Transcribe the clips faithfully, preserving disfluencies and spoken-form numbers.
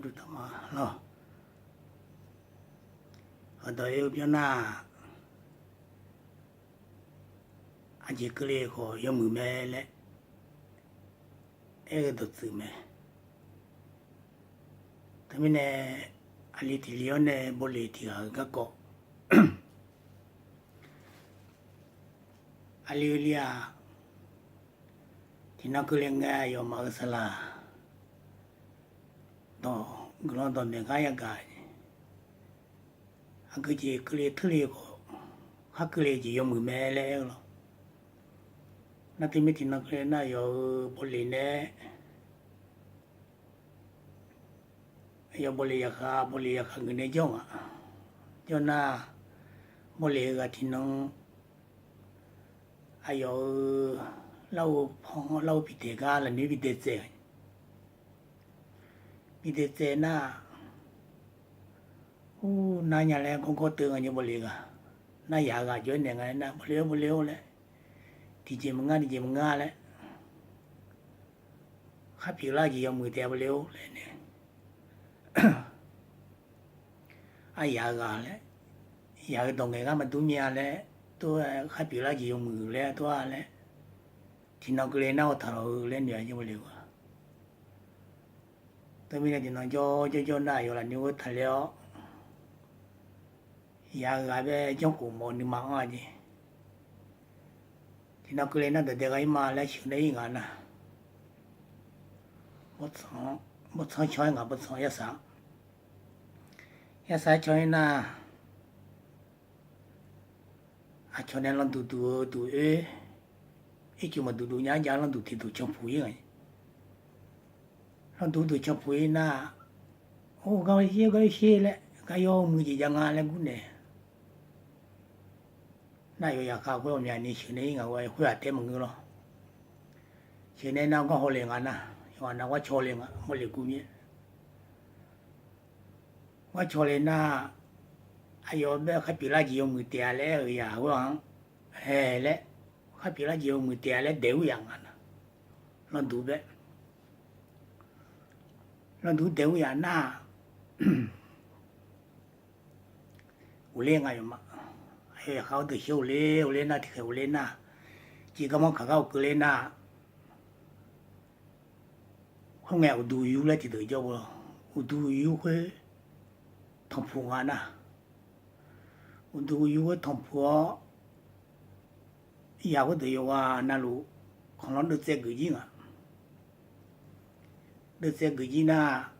Dawq ma lawr. Aqdawq-eu byannar-aq, aqjeq keuvle khawf yawmuiq mae laer aer-eu dawqtsuif mae. Teumirnae aqli tiq li-awr nae bawleq tiq ghaq-eu garkawv, aqli-eu li-aq, tiqnan keuvle ngae aqyawfmaf-euq saqlaq dawq guiqlanq dawqmaeq gar yagaq, aqgeu jeq keuvle teurle khawf, khar keuvle jeq yawmuiq mae laer aer-eu lawr. Nar teumirnae tiqnan keuvle nar aqyawf-euq bawleq nae, aqyawf bawleq yaqkhaq bawleq yaqkhaq geuf nae jawr ngaq. Jawr nar, bawleq-eu ghaq tiqnan aqyawf-euq larghov pan larghov biftaeq gar lafnoer bi dae tsaev, bi dae tsaev nar, ur nar nya laer gawrgawr teu nga jeq bawleq ghaq. Nar yaq-eu ghaq jawr-aer naeq nga nar, bawleq-or bawleq-or laer, tiqjeq maqngeur tiqjeq maqngeur laer, khar pyeuflar jeq yawmuiq taef-a bawleq-or laer nae, aryaq-eu ghaq laer, yaq-eu dawq ngaeq gar maqdur mir-a laer, tov-aer khar pyeuflar jeq yawmuiq laer tov-a laer, tiqnan keuvle nar-awr taqlawq-eu laer noeq-a jeq bawleq-eu ghaq. Teumirnae tiqnan jawr jawr jawr nar aqyawf lafnoer ghoer taqler-awr, yaq-eu ghaq bae janrkhof mawf nuima anr-a jeq. Tiqnan keuvle nar dawqdae ghaq-ir ma laer sheuq nae-ir ngaq nar, bawrtsanq caw-aer ngaq bawrtsanq yarsaq, yarsaq-aer caw-aer nar, aqcawq nae landuq duq-eu duq oer, ircuf maqduq duq nya-ar jav landuq tiqduq canpuq-ir nga. Landuq duq canpuq-ir nar, or gar sher gar sher laer gar yawmuiq jeq jav nga laer gurnaeq. Nar yawqyaq khav khoer ghawqmyani sheuq nae-ir ngaq ghoe khoer-aq taef maqngeur lawr. Sheuq nae nar gar haw le nga nar, yawqghaq nav gar caw le nga mawrle gur mir-aer. Gar caw le nar, aqyawf bae khar pyeuflar jeq yawmuiq taef-a laer aer-euq yaq khoer-anr hae laer, khar pyeuflar jeq yawmuiq taef-a laer daeq ur yaf nga nar, landuq bae, landuq daeq ur yaf nar, ghofler nga yawf ma. Aqyawf yaqkhav-awr deuq shir ghofler ghofler nar tiqkhaeq ghofler nar, jeq garmanr kaq gar ghofkeuv ler nar, khoerngae uqduq yur laer tiqdeuq jawr-eu, uqduq yur khoer tanqpuq nga nar, uqduq yur khoer tanqpuq-awr, yaq khoerdeuq yawqghaq navluf khanqlanr deuvtsaev geuf jir nga. Deuvtsaev geuf jir nar,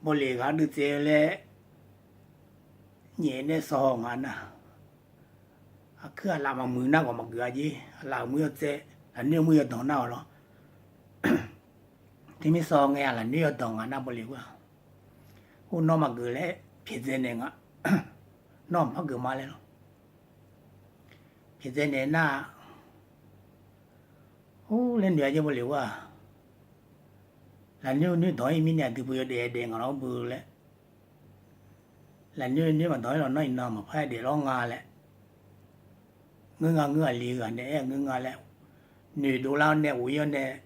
bawleq ghaq deuvtsaev-eu laer nyaef nae sawq haw nga nar, aqkuir aqlaf maqmuiq nar ghawq maqgeuf-a jer. Aqlaf muir yawtsaev, lafnoer muir yawdanq nar-awq lawr. Teumirnae sawq ngae-aq lafnoer yawdanq nga nar bawleq khoer-aq, or nawr maqgeuf laer pyaeqdzae naeq nga. Nawr maqpar geuf ma laer lawr. Pyaeqdzae naeq nar, or laer noeq-a jer bawleq khoer-aq, lafnoer noer danq-ir mirnae aqdui beu yawdaef daef ngaq lawr beu laer, lafnoer noer maqdanq-ir lawq nar iqnan maqpar daef lawr nga laer, ngeur nga ngeur aqli ghaq nae aer-eu ngeur nga laer, noeqdov lar-awr nae of-ir-awr nae,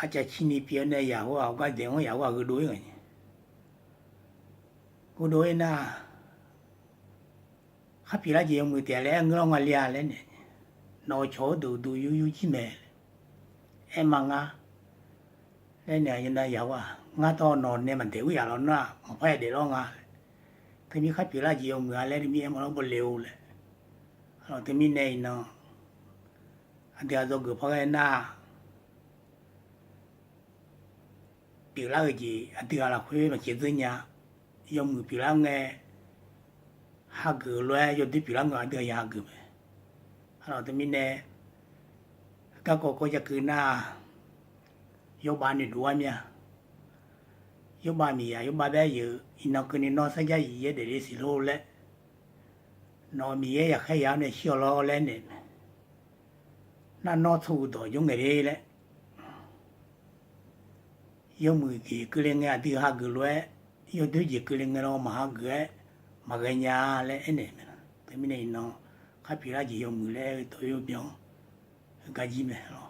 arcav cir ni pyeuf-awr nae yaq khoer-aq gar daef-anr yaq khoer-aq gheudov-ir nga. Gheudov-ir nar, khar pyeuflar jeq yawmuiq taef-a laer aer ngeur lawr nga li-a laer nae, nawq-eu cawq-eu deuq uqduq yur yur jir mae. Aer ma ngar laer nae, yawqnan yaq khoer-aq, ngar tawv nawq nae maqdaef ur yaf lawq nar maqpar yadaef lawr nga. Teumir khar pyeuflar jeq yawmuiq-a laer teumir aer ma lawr bawleq-eu laer. Aqlawq teumirnae iqnan aqdui-aq dzawgeuf par ghae nar, pyeuflar-eu jeq aqdui-aq lafkhoer maqcaev dzeur nya. Yawmuiq pyeuflar ngae, hageuf lof-aer yawdoer pyeuflar ngae aqdui-aq ya hageuf mae. Aqlawq teumirnae garkawv kawv jakeuv nar, yawbav noeqdov-ar mir-a. Yawbav miqyaq yawbav baer yeuq iqnan keuvni nawr sarjax yif yaer daefle siq lor laer, nawq-euq miqyaer yaqkhaer yaq-awr nae shir-awq lawr laer naeq mae. Nar nawr tsawrhaq dawq jawr ngaeq le laer, yawmuiq jeq keuvle ngae aqdui hageuf lof-aer, yawdoer jeq keuvle ngae lawr maq hageuf-aer maqghae nya laer aernaeq mae. Teumirnae iqnan khar pyeuflar jeq yawmuiq laer aer-eu dawq-eu byan-anr heugar jir mae lawr.